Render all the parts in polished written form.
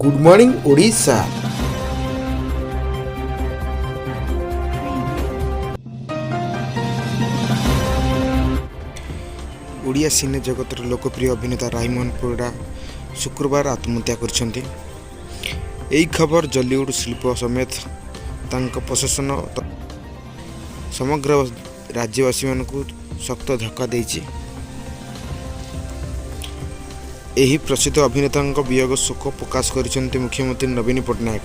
Good morning Odisha. Odia ସିନେ ଜଗତର ଲୋକପ୍ରିୟ ଅଭିନେତା ରାଇମୋହନ ପରିଡ଼ା ଶୁକ୍ରବାର ଆତ୍ମହତ୍ୟା କରିଛନ୍ତି। ଏହି ଖବର ଜଲିଉଡ଼ ଶିଳ୍ପ ସମେତ ତାଙ୍କ ପ୍ରଶାସନ ସମଗ୍ର ରାଜ୍ୟବାସୀମାନଙ୍କୁ ଶକ୍ତ ଧକ୍କା ଦେଇଛି। ଏହି ପ୍ରସିଦ୍ଧ ଅଭିନେତାଙ୍କ ବିୟୋଗ ଶୋକ ପ୍ରକାଶ କରିଛନ୍ତି ମୁଖ୍ୟମନ୍ତ୍ରୀ ନବୀନ ପଟ୍ଟନାୟକ।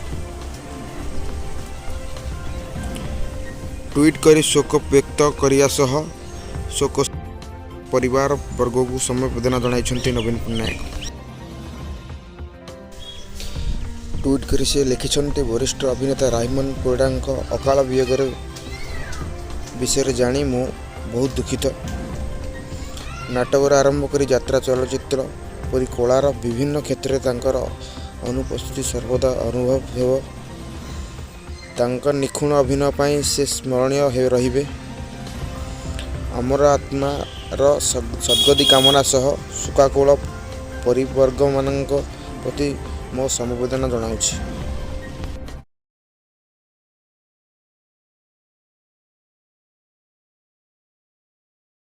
ଟ୍ୱିଟ୍ କରି ଶୋକ ବ୍ୟକ୍ତ କରିବା ସହ ଶୋକ ପରିବାର ବର୍ଗକୁ ସମବେଦନା ଜଣାଇଛନ୍ତି ନବୀନ ପଟ୍ଟନାୟକ। ଟ୍ୱିଟ୍ କରି ସେ ଲେଖିଛନ୍ତି, ବରିଷ୍ଠ ଅଭିନେତା ରାଇମୋହନ ପରିଡ଼ାଙ୍କ ଅକାଳ ବିୟୋଗର ବିଷୟରେ ଜାଣି ମୁଁ ବହୁତ ଦୁଃଖିତ। ନାଟକରୁ ଆରମ୍ଭ କରି ଯାତ୍ରା, ଚଳଚ୍ଚିତ୍ର ପରି କଳାର ବିଭିନ୍ନ କ୍ଷେତ୍ରରେ ତାଙ୍କର ଅନୁପସ୍ଥିତି ସର୍ବଦା ଅନୁଭବ ହେବ। ତାଙ୍କ ନିଖୁଣ ଅଭିନୟ ପାଇଁ ସେ ସ୍ମରଣୀୟ ରହିବେ। ଅମର ଆତ୍ମାର ସଦ୍ଗତି କାମନା ସହ ଶୋକାକୁଳ ପରିବର୍ଗମାନଙ୍କ ପ୍ରତି ମୋ ସମବେଦନା ଜଣାଉଛି।